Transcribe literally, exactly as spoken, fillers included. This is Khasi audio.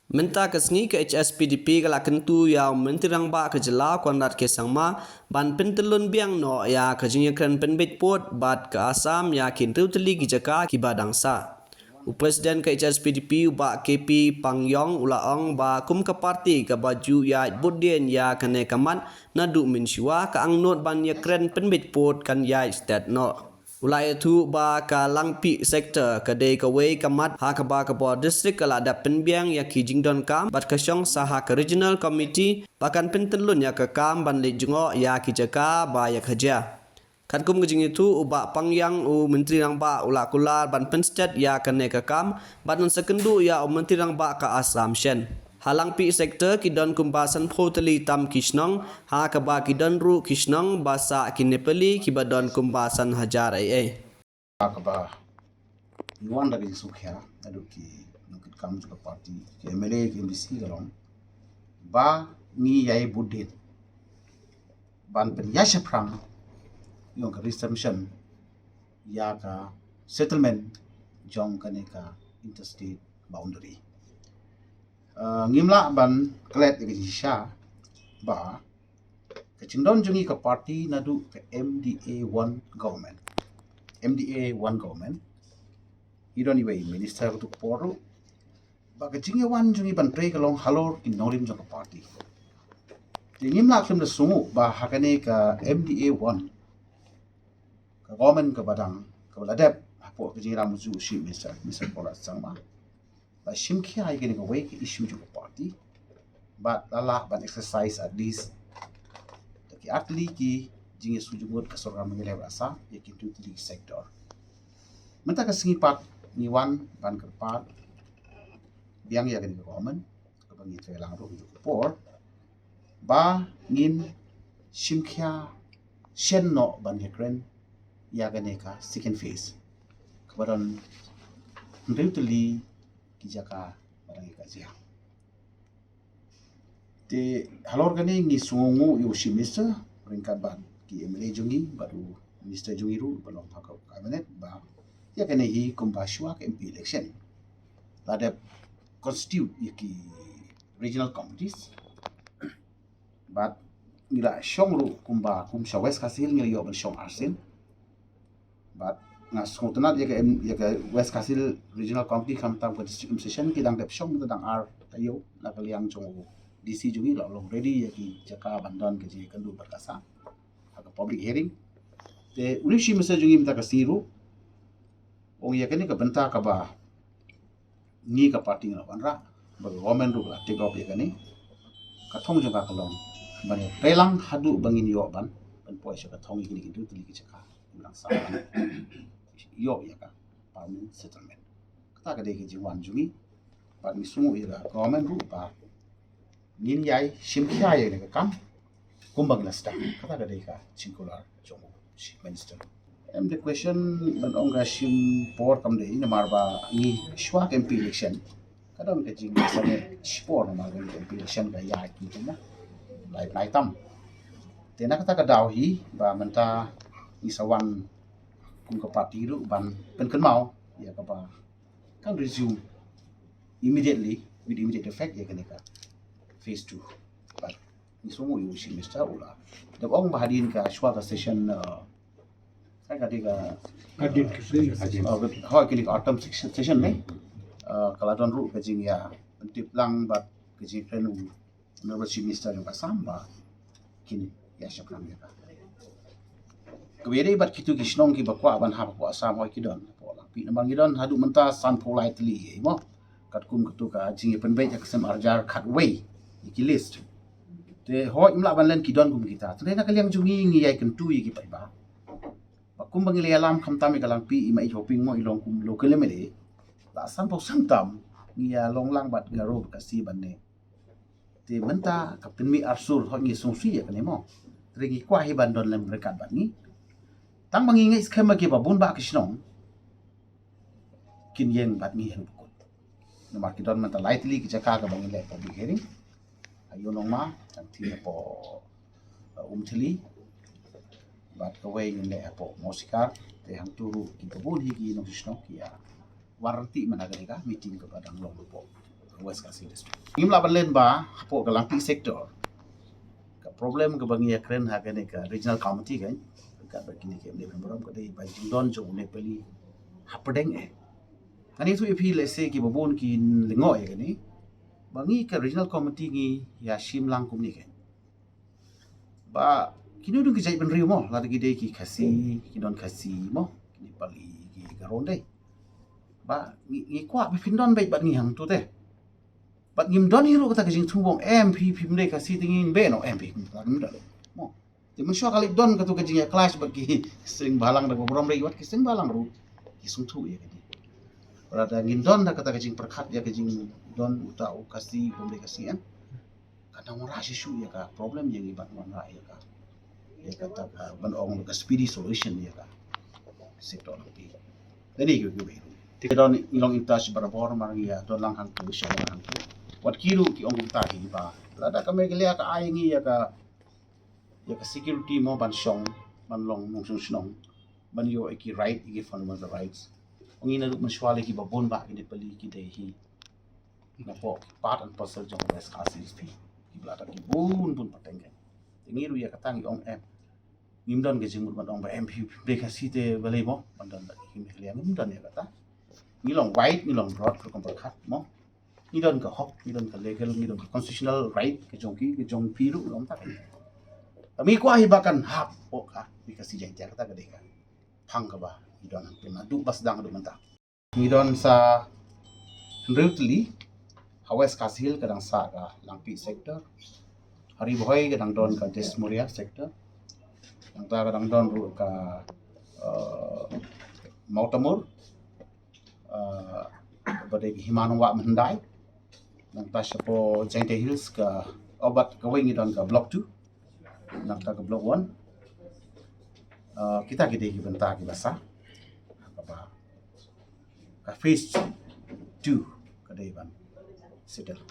Mynta ka sngi ka H S P D P ka la kyntu ïa u Myntri Rangbah ka jylla Conrad K Sangma ban pyntyllun biang noh ïa ka jingïakren pynbeit pud bad ka Assam ïa ki hynriew tylli ki jaka kiba dang sah. U President ka H S P D P u Bah K P Pangyong u la ong ba kum ka party kaba ju ïaid bud dien ïa kane ka mat naduh mynshuwa, ka angnud ban ïakren pynbeit pud kan ïaid stet noh. U la ïathuh ba ka Langpih sector ka dei kawei ka mat ha kaba ka bor district ka la dep pynbiang ïa ki jingdonkam bad ka shong sa ha ka regional committee ba kan pyntyllun ïa ka kam ban leit jngoh ïa ki jaka ba ïa ka jia. Katkum ka jingïathuh u Bah Pangyong, u Myntri Rangbah u la kular ban pynstet ïa kane ka kam bad un sa kynduh ïa u Myntri Rangbah ka Assam shen. Ha Langpih sector ki don kumba sanphew tylli tam ki shnong, ha kaba ki don ruh ki shnong ba sah ki Nepali kiba don kumba san hajar ei ei. Kaba ngi wan da ka jingsngewkhia naduh ki nongkitkam jong ka party, ki M L A, ki M D C ka long ba ngi ïai bud dien ban pynïashaphrang ïa ka resumption ïa ka settlement jong kane ka interstate boundary. Uh, ngim lah ban klet ïa ka jingshisha ba ka jingdon jong ngi ka party naduh ka M D A one government. M D A one government. I don iwei i minister kato ka por ruh. Ba ka jingïawan jong ngi ban trei ka long halor ki nongrim jong ka party. Te ngim lah khlem da sngew ba ha kane ka M D A one, ka government kaba dang, kaba la dep hapoh ka jingïalam u Chief Minister, Mister Conrad Sangma, la shim khia ïa kane kawei ka issue jong ka party. Bad la lah ban exercise at least da ki artylli ki jingïasuk jingmut ka sorkar Meghalaya bad Assam ïa ki hynriew tylli ki sector. Mynta ka sngi pat ngi wan ban kyrpad biang ïa kane ka government kaba ngi trei lang ruh ha kajuh ka por ba ngin shim khia shen noh ban ïakren ïa kane ka second phase kaba don hynriew tylli ki jaka ba dang ïa ka jia. Te halor kane ngi sngewnguh ïa u Chief Minister ryngkat bad ki M L A jong ngi bad u Minister jong ngi ruh ba long ha ka cabinet ba ïa kane hi kumba shuwa ka M P election la dep constitute ïa ki regional committees. Bad ngi la shong ruh kumba kum sha West Khasi Hills ngi la ïoh ban shong arsien. Bad nga sngewtynnat ïa ka em, ïa ka West Khasi Hills Regional Committee khamtam ka District Administration ki dang dep shong mynta dang ar taïew na ka liang jong u D C jong ngi la long ready ïa ki jaka ban don ka jingïakynduh bad ka Assam ha ka public hearing. Te u Chief Minister jong ngi mynta ka sngi ruh u ong ïa kane ka bynta kaba ngi ka party ngi la wanrah ba ka government ruh la take up ïa kane. Ka thong jong ka ka long ban ïatrei lang haduh ba ngin ïoh ban, ban poi sha ka thong ïa kine ki hynriew tylli ki jaka ba dang sah ban ïoh ïa ka permanent settlement. Kata ka dei ka jingwan jong ngi. Bad ngi sngew ïa ka government ruh ba ngin ïai shim khia ïa kane ka kam kumba ngi la sdang. Kata ka dei ka jingkular jong u Chief Minister. Em, the question ban ong ka shim por kam dei namar ba ngi shuwa ka M P election ka don ka jingsangeh shipor namar ka M P election ka ïaid kumta na lai bnai tam. Te na kata ka daw hi ba mynta ngi sa wan kum ka party ruh ban pynkynmaw ïa kaba kan resume immediately, with immediate effect ïa kane ka phase two. Bad ngi sngew ïa u Chief Minister u la dep ong ba hadien ka shuwa ka session, uh, ka, ka dei ka, hadien ka session, uh, hooid, kane ka autumn session, session ne, uh, ka la don ruh ka jingïa pyntip lang bad ka jingkren u Honorable Chief Minister jong ka Assam ba kin ïa shaphrang ïa ka. Kaba ïadei bad kito ki shnong kiba kwah ban hap hapoh Assam, hooid ki don hapoh Langpih namar ngi don haduh mynta sanphew lai tylli ïa i mo. Katkum kato ka jingïapynbeit ïa ka sem arhajar khatwei ïa ki list. Te hooid ngim lah ban len ki don kum kita. Te na ka liang jong ngi ngi ïai kyntu ïa ki paidbah ba kumba ngi la ïalam khamtam ïa ka Langpih i Maieit Hoping mo i long kum local M L A. La sanphew snem tam ngi ïa long lang bad Garo bad Khasi ban ne. Te mynta ka pynmih arsur hooid ngi sngewsih ïa kane mo. Te ngi kwah hi ban don lem ryngkat bad ngi. Tang ba ngi ngeit skhem ba kiba bun ba ki shnong kin ïeng bad ngi haduh ba kut. Namar ki don mynta lai tylli ki jaka kaba ngin leh public hearing. Ha Ïew Nongma, tang te hapoh, uh, Umthli. Bad kawei ngin leh hapoh Mawsikar. Te hangto ruh kiba bun hi ki nongshong shnong ki ïa wan ryntih mynta ka dei ka meeting kaba dang long hapoh West Khasi District. Ngim lah ban len ba hapoh ka Langpih sector ka problem kaba ngi ïakren ha kane ka regional committee kan, ka ba kine ki MLA member ka dei ba jingdon jong u Nepali hapdeng eh. Ani tu ipi lehse ki babun ki lyngngoh ïa kane ba ngi ka regional committee ngi ïa shim lang kumne kan. Ba kino dong ki jait bynriew mo, lada ki dei ki Khasi, ki don Khasi mo, ki Nepali, ki Garo dei. Ba ngi kwah ba phin don bad ngi hangtu te. Bad ngim don hi ruh kata ka jingthmu ba em phi phim dei Khasi te ngin be no em phi ngim don. Mo. Te mynshuwa ka leit don katu ka jingïa clash bad ki seng balang da ka burom rei wat ki seng balang ruh ki sngewthuh ïa ka jing. Lada ngin don da kata ka jingpyrkhat ïa ka jingdon uta u Khasi bym dei Khasi em. Ka nang wanrah shisha ïa ka problem ïa ngi ban wanrah ïa ka, ïa kata ka ban ong ka speedy solution ïa ka sector Langpih. Te ni ki ki. Te don ngi long in touch barabor mar ngi ïa don lang hangtu shong lang hangtu. Wat ki ruh ki ong kumta hi ba lada ka Meghalaya ka ai ngi ïa ka, ïa ka security mo ban shong, ban long nongshong shnong, ban ïoh ïa ki right, ïa ki fundamental rights. Ong ngi na ruh mynshuwa lei ki babun ba ki Nepali ki dei hi napoh part and parcel jong West Khasi Hills phi. Ki ba la ki bun bun pateng kan. Te ngi ruh ïa kata ngi ong em. Ngim don ka jingmut ban ong ba em phi phi Khasi te balei mo ban don da ki Meghalaya, ngim don ïa kata. Ngi long wide, ngi long broad, rukom pyrkhat mo. Ngi don ka hok, ngi don ka legal, ngi don ka constitutional right ka jong ki, ka jong phi ruh long ta ka. Kami kwah hi ba kan hap o ka, ni ka si jai kata ka dei ka. Phang kaba ngi don hangtu naduh ba sdang haduh mynta. Ngi don sa hynriew tylli ha West Khasi Hills, ka dang sah ka Langpih sector. Ha Ri Bhoi ka dang don ka Dismuria sector. Nangta ka dang don ruh ka, eh, Mawtamur, eh, ba dei ka Hima Nongwah Myndai. Nangta shapoh Jaintia Hills ka, oh, bad kawei ngi don ka Block two. Nangta ka Block one. Eh, kita ki dei ki bynta kiba sah. Kaba ka phase two ka dei ban settle.